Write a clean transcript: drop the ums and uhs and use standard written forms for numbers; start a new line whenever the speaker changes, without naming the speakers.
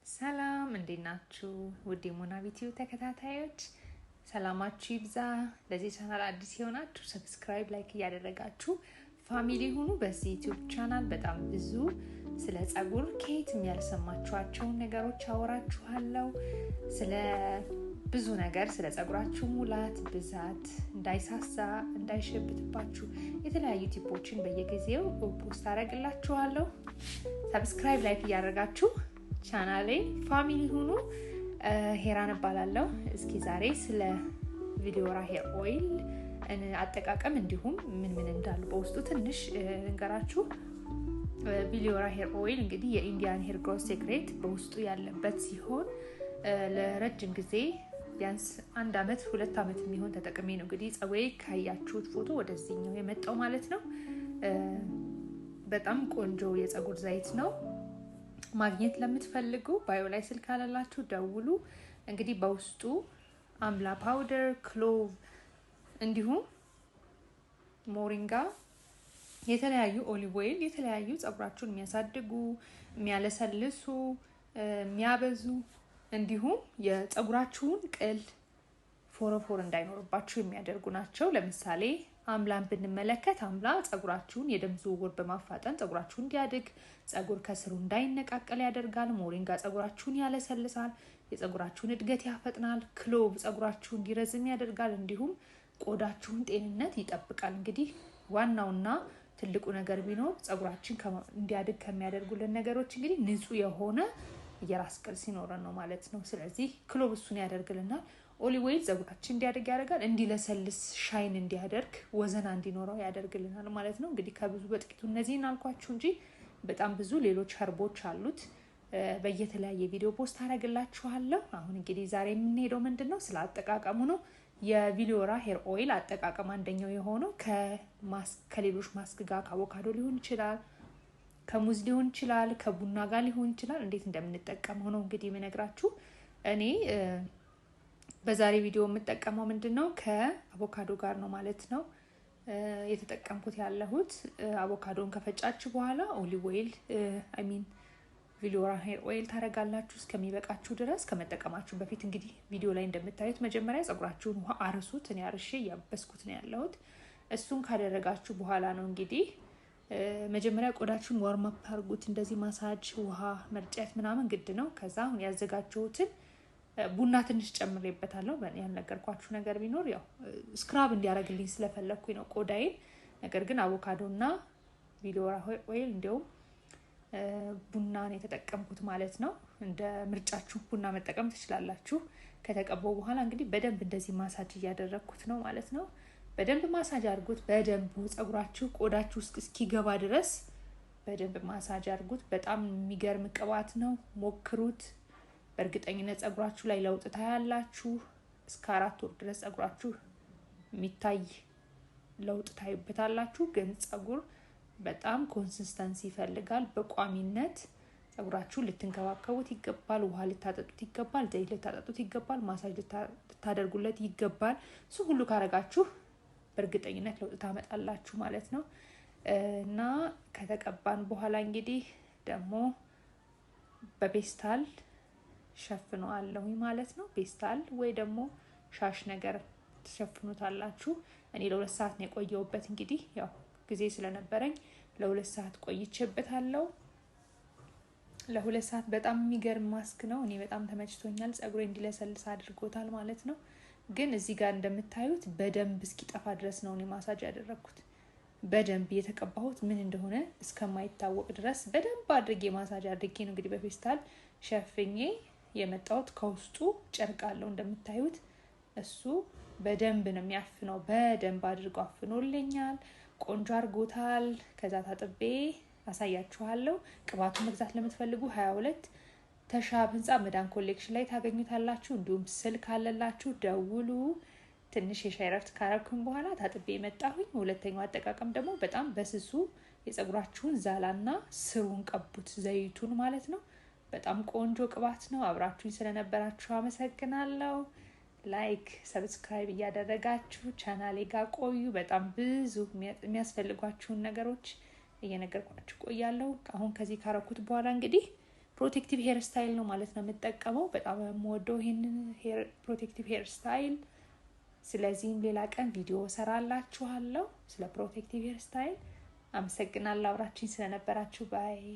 ሰላም እንዴት ናችሁ? ውድ የሞና ቢቲዩ ተከታታዮች ሰላማችሁ ይብዛ። ለዚህ ቻናል አዲስ የሆናችሁ subscribe፣ like እያደረጋችሁ family ሁኑ። በዚህ YouTube channel በጣም ብዙ ስለ ጸጉር ከየትም ያልሰማችኋቸውን ነገሮች አወራችኋለሁ። ስለ ብዙ ነገር፣ ስለ ጸጉራችሁ ሙላት፣ ብዛት፣ እንዳይሳሳ፣ እንዳይሸብትባችሁ የተለያዩ tip ኦችን በየጊዜው post አደርግላችኋለሁ። Subscribe፣ like እያደረጋችሁ ቻናሌ family ሁኑ። ሄራን እባላለሁ። እስኪ ዛሬ ስለ ቪሊዮራ hair oil አጠቃቀም እንዲሁም ምን ምን እንዳሉ በውስጡ ትንሽ ልንገራችሁ። ቪሊዮራ hair oil እንግዲህ የ Indian hair growth secret በውስጡ ያለበት ሲሆን ለረጅም ጊዜ ቢያንስ 1 አመት 2 አመት የሚሆን ተጠቅሜ ነው እንግዲህ ጸጉሬ ካያችሁት ፎቶ ወደዚህኛው የመጣው ማለት ነው። በጣም ቆንጆ የጸጉር ዘይት ነው። ማግኘት ለምትፈልጉ bio ላይ ስልክ አለላችሁ፣ ደውሉ። እንግዲህ በውስጡ amla powder፣ clove እንዲሁም moringa፣ የተለያዩ olive oil፣ የተለያዩ ጸጉራችሁን የሚያሳድጉ፣ የሚያለሰልሱ፣ የሚያበዙ እንዲሁም የጸጉራችሁን ቅል ፎረፎር እንዳይኖርባችሁ የሚያደርጉ ናቸው። ለምሳሌ አምላን ብንመለከት አምላ ጸጉራችሁን የደም ዝውውር በማፋጠን ጸጉራችሁ እንዲያድግ፣ ጸጉር ከስሩ እንዳይነቃቀል ያደርጋል። ሞሪንጋ ጸጉራችሁን ያለሰልሳል፣ የጸጉራችሁን እድገት ያፈጥናል። Clove ጸጉራችሁ እንዲረዝም ያደርጋል፣ እንዲሁም ቆዳችሁን ጤንነት ይጠብቃል። እንግዲህ ዋናውና ትልቁ ነገር ቢኖር ጸጉራችን እንዲያድግ ከሚያደርጉልን ነገሮች እንግዲህ ንጹህ የሆነ የራስ ቅል ሲኖረን ነው ማለት ነው። ስለዚህ clove እሱን ያደርግልናል። Olive oil ጸጉራችን እንዲያድግ ያደርጋል። እንዲለሰልስ፣ shine እንዲያደርግ፣ ወዘና እንዲኖረው ያደርግልናል ማለት ነው። እንግዲህ ከብዙ በጥቂቱ እነዚህን አልኳችሁ እንጂ በጣም ብዙ ሌሎች herb ኦች አሉት። በየተለያየ ቪዲዮ post አደርግላችኋለሁ። አሁን እንግዲህ ዛሬ የምንሄደው ምንድን ነው? ስለ አጠቃቀሙ ነው። የቪሊዮራ hair oil አጠቃቀም አንደኛው የሆነው ከሌሎች ማስክ ጋር፣ ከአቮካዶ ሊሆን ይችላል፣ ከሙዝ ሊሆን ይችላል፣ ከቡና ጋር ሊሆን ይችላል። እንዴት እንደምንጠቀመው ነው እንግዲህ የምነግራችሁ። እኔ በዛሬ ቪዲዮ የምጠቀመው ምንድን ነው? ከአቮካዶ ጋር ነው ማለት ነው የተጠቀምኩት ያለሁት። አቮካዶን ከፈጫችሁ በኋላ olive oil፣ I mean ቪሊዮራ hair oil ታደርጋላችሁ እስከሚበቃችሁ ድረስ። ከመጠቀማችሁ በፊት እንግዲህ ቪዲዮ ላይ እንደምታዩት መጀመሪያ ጸጉራችሁን ውሃ አርሱት። እኔ አርሼ እያበስኩት ነው ያለሁት። እሱን ካደረጋችሁ በኋላ ነው እንግዲህ መጀመሪያ ቆዳችሁን warm up አድርጉት። እንደዚህ ማሳጅ፣ ውሃ መርጨት ምናምን ግድ ነው። ከዛ አሁን ያዘጋጀሁትን ቡና ትንሽ ጨምሬበታለሁ። ያልነገርኳችሁ ነገር ቢኖር ያው scrub እንዲያደርግልኝ ስለፈለግኩኝ ነው ቆዳዬን። ነገር ግን አቮካዶ እና ቪሊዮራ oil እንዲሁም ቡናን የተጠቀምኩት ማለት ነው። እንደ ምርጫችሁ ቡና መጠቀም ትችላላችሁ። ከተቀባው በኋላ እንግዲህ በደንብ እንደዚህ ማሳጅ እያደረግኩት ነው ማለት ነው። በደንብ ማሳጅ አድርጉት። በደንብ ጸጉራችሁ ቆዳችሁ ውስጥ እስኪገባ ድረስ በደንብ ማሳጅ አድርጉት። በጣም የሚገርም ቅባት ነው፣ ሞክሩት። በእርግጠኝነት ጸጉራችሁ ላይ ለውጥ ታያላችሁ። እስከ 4 ወር ድረስ ጸጉራችሁ የሚታይ ለውጥ ታዩበታላችሁ። ግን ጸጉር በጣም consistency ይፈልጋል። በቋሚነት ጸጉራችሁን ልትንከባከቡት ይገባል። ውሃ ልታጠጡት ይገባል። ዘይት ልታጠጡት ይገባል። ማሳጅ ልታደርጉለት ይገባል። እሱ ሁሉ ካረጋችሁ በእርግጠኝነት ለውጥ ታመጣላችሁ ማለት ነው። እና ከተቀባን በኋላ እንግዲህ ደግሞ በፔስታል ሸፍነዋለሁኝ ማለት ነው። ፔስታል ወይ ደግሞ ሻሽ ነገር ትሸፍኑታላችሁ። እኔ ለ2 ሰዓት ነው የቆየሁበት። እንግዲህ ያው ጊዜ ስለነበረኝ ለ2 ሰዓት ቆይቼበታለሁ። ለ2 ሰዓት በጣም የሚገርም ማስክ ነው። እኔ በጣም ተመችቶኛል። ጸጉሬ እንዲለሰልስ አድርጎታል ማለት ነው። ግን እዚህ ጋር እንደምታዩት በደንብ እስኪጠፋ ድረስ ነው እኔ ማሳጅ ያደረግኩት። በደንብ የተቀባሁት ምን እንደሆነ እስከማይታወቅ ድረስ በደንብ አድርጌ ማሳጅ አድርጌ ነው እንግዲህ በፌስታል ሸፍኜ የመጣሁት። ከውስጡ ጨርቅ አለው እንደምታዩት፣ እሱ በደንብ ነው የሚያፍነው። በደንብ አድርጎ አፍኖልኛል። ቆንጆ አድርጎታል። ከዛ ታጥቤ አሳያችኋለሁ። ቅባቱን መግዛት ለምትፈልጉ 22 ተሻብ ህንፃ መዳን ኮሌክሽን ላይ ታገኙታላችሁ። እንዲሁም ስልክ አለላችሁ፣ ደውሉ። ትንሽ የሻይ ረፍት ካረግኩኝ በኋላ ታጥቤ የመጣሁኝ። ሁለተኛው አጠቃቀም ደግሞ በጣም በስሱ የጸጉራችሁን ዛላና ስሩን ቀቡት፣ ዘይቱን ማለት ነው። በጣም ቆንጆ ቅባት ነው። አብራችሁኝ ስለነበራችሁ አመሰግናለሁ። Like፣ subscribe እያደረጋችሁ ቻናሌ ጋር ቆዩ። በጣም ብዙ የሚያስፈልጓችሁን ነገሮች እየነገርኳችሁ ቆያለሁ። አሁን ከዚህ ካረኩት በኋላ እንግዲህ Protective hair style ነው ማለት ነው የምጠቀመው። በጣም የምወደው ይሄንን protective hair style። ስለዚህም ሌላ ቀን ቪዲዮ ሰራላችኋለሁ ስለ protective hair style። አመሰግናለሁ አብራችሁኝ ስለነበራችሁ። Bye።